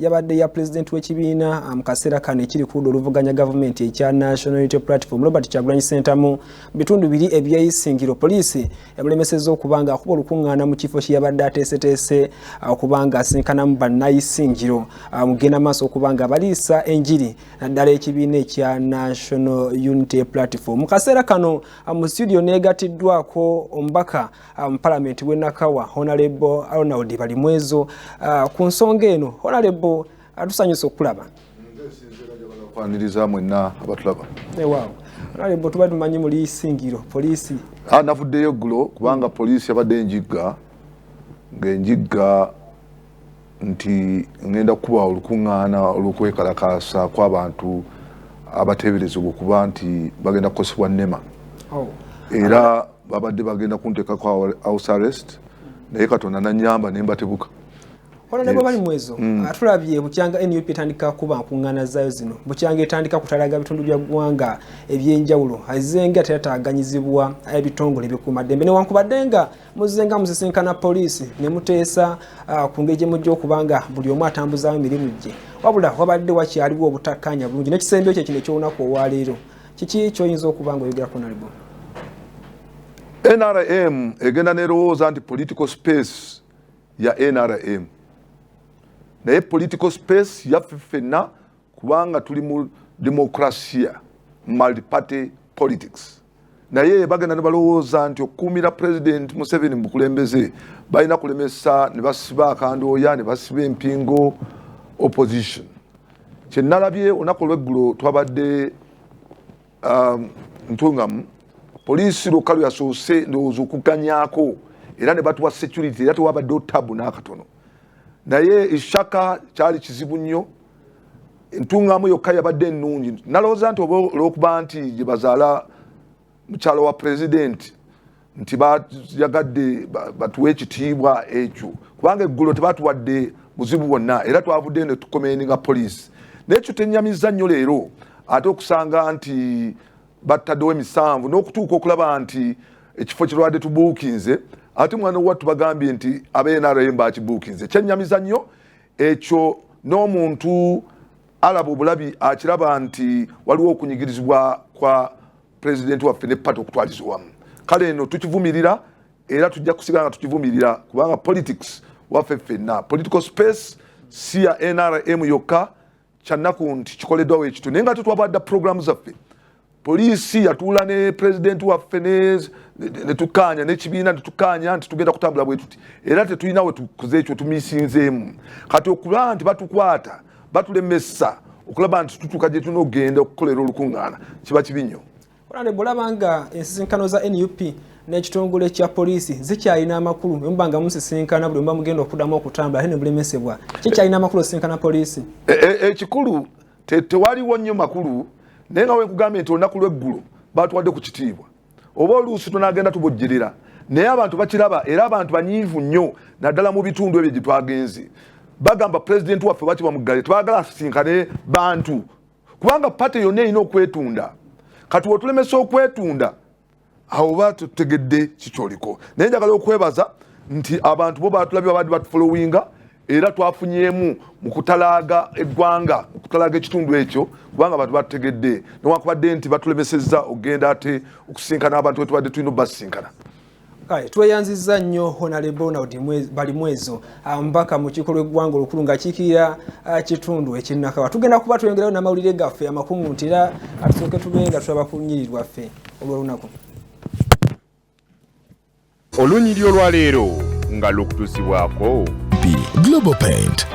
Yabadde ya pulezidenti w'ekibiina mu kaseera kano ekiri ku ludda oluvuganya gavumenti ekya National Unity Platform, Robert Kyagulanyi Ssentamu, bitundu biri eby'e Isingiro. Poliisi yamulemesezza okuba nga akuba olukuŋŋaana mu kifo kye yabadde ateeseteese okuba nga asinkanamu bannayisingiro mugenda maaso okuba nga baliisa enjiri, naddala ekibiina ekya National Unity Platform. Mu kaseera kano mu studio neegatiddwako omubaka mu palamenti w'e Nakawa, Honorable Ronald Balimwezo, ku nsonga eno. Honorable, atusanyusa okulaba. Kwaniriza mwenna abatulaba. Waawo, Honorable, tuba tumanyi muli Isingiro, poliisi. Navuddeyo eggulo kubanga poliisi yabadde enjigga ng'enjigga nti ngenda kukuba olukuŋŋaana olw'okwekalakaasa kw'abantu abateeberezebwa okuba nti bagenda kukosebwa NEMA. Era babadde bagenda kunteekako house arrest, naye Katonda nanyamba ne mbatebuka. Honorable Balimwezo, tulabye bukyanga NUP etandika kuba nkuŋŋaana zaayo zino, bukyanga etandika kutalaga bitundu bya ggwanga ebyenjawulo, azenga terataganyizibwa ebitongole ebikuumaddembe, newankubadde nga muzenga musisinkana poliisi ne muteesa ku ngeri gye mujja okuba nga buli omu atambuzaamu emirimu gye, wabula wabadde wakyaliwo obutakkaanya bulungi. N'ekisembyo kye kino ekyolunaku olwaleero, kiki kyoyinza okuba nga oyogerako, Honorable? NRM egenda nerowooza nti political space ya NRM, naye political space yaffe ffenna, kubanga tuli mu demokrasia, multiparty politics. Naye bagenda ne balowooza nti okukuumira President Museveni mu bukulembeze balina kulemesa ne basiba akandooya ne basiba empingo opposition. Kyenalabye olunaku olweggulo, twabadde Ntungamu, poliisi lwokka lwe yasoose ndowooza okuganyako era ne batuwa security, era tewabaddewo tabu n'akatono. Naye Ishaka kyali kizibu nnyo. Entungamu yokka yabadde ennungi. Nalowooza nti oba olwokuba nti gye bazaala mukyalo wa pulezidenti, nti bayagadde batuwe ekitiibwa ekyo, kubanga eggulo tebatuwadde buzibu bwonna era twavuddeyo ne tucommendinga poliisi. Naye ekyo tenyamiza nnyo leero ate okusanga nti battaddewo emisanvu n'okutuuka okulaba nti ekifo kyetwadde tubuukinze, ate mwana wattu bagambye nti aba NRM bakibuukinze. Kyenyamiza nnyo ekyo, n'omuntu alaba obulabi akiraba nti waliwo okunyigirizibwa kwa pulezidenti waffe ne party okutwaliza wamu. Kale eno tukivumirira era tujja kusigala nga tukivumirira, kubanga politics waffe ffenna, political space si ya NRM yokka. Kyannaku nti kikoleddwawo ekito, naye nga tetwabadda programu zaffe. Poliisi yatuula ne pulezidenti waffe ne tukkaanya n'ekibiina, ne tukkaanya nti tugenda kutambula bwe tuti, era tetulina we tukoze ekyo tumisinzeemu. Kati okulaba nti batukwata, batulemesa okulaba nti tutuuka gye tulina okugenda okukolera olukuŋŋaana, kiba kibi nnyo. Honorable, olaba nga ensisinkano za NUP n'ekitongole kya poliisi zikyalina amakulu? Muba nga musisinkana buli muba mugenda okuddamu okutambula ate ne mulemesebwa, kikyalina amakulu osisinkana poliisi? Ekikulu tewaliwo nnyo makulu, naye nga wenkugambye nti olunaku lw'eggulo batuwadde ku kitiibwa, oba oluusi tunagenda tubojjerera, naye abantu bakiraba era abantu banyiivu nnyo, naddala mu bitundu ebyo gye twagenze. Bagamba pulezidenti waffe baki bamuggale, tebagala asisinkane bantu, kubanga party yonna erina okwetunda. Kati wetulemesa okwetunda, awo oba tutegedde kikyoliko. Naye njagala okwebaza nti abantu bo batulabye, babadde batufollowinga, era twafunyemu mu kutalaaga eggwanga, mu kutalaaga ekitundu ekyo, kubanga abantu batutegedde, newankubadde nti batulemesezza okugenda ate okusinkana abantu wetubadde tulina obbasisinkana. Kale tweyanzizza nnyo, Honorable Ronald Balimwezo, omubaka mu lukiiko lw'eggwanga olukulu ng'akiikirira kitundu eky'e Nakawa. Tugenda kuba tweyongerayo n'amawulire gaffe amakungu nti era tusooke tube nga tulaba ku lunyiriri lwaffe olw'olunaku. Olunyiriri olwaleero nga lukutuusibwako Global Paint.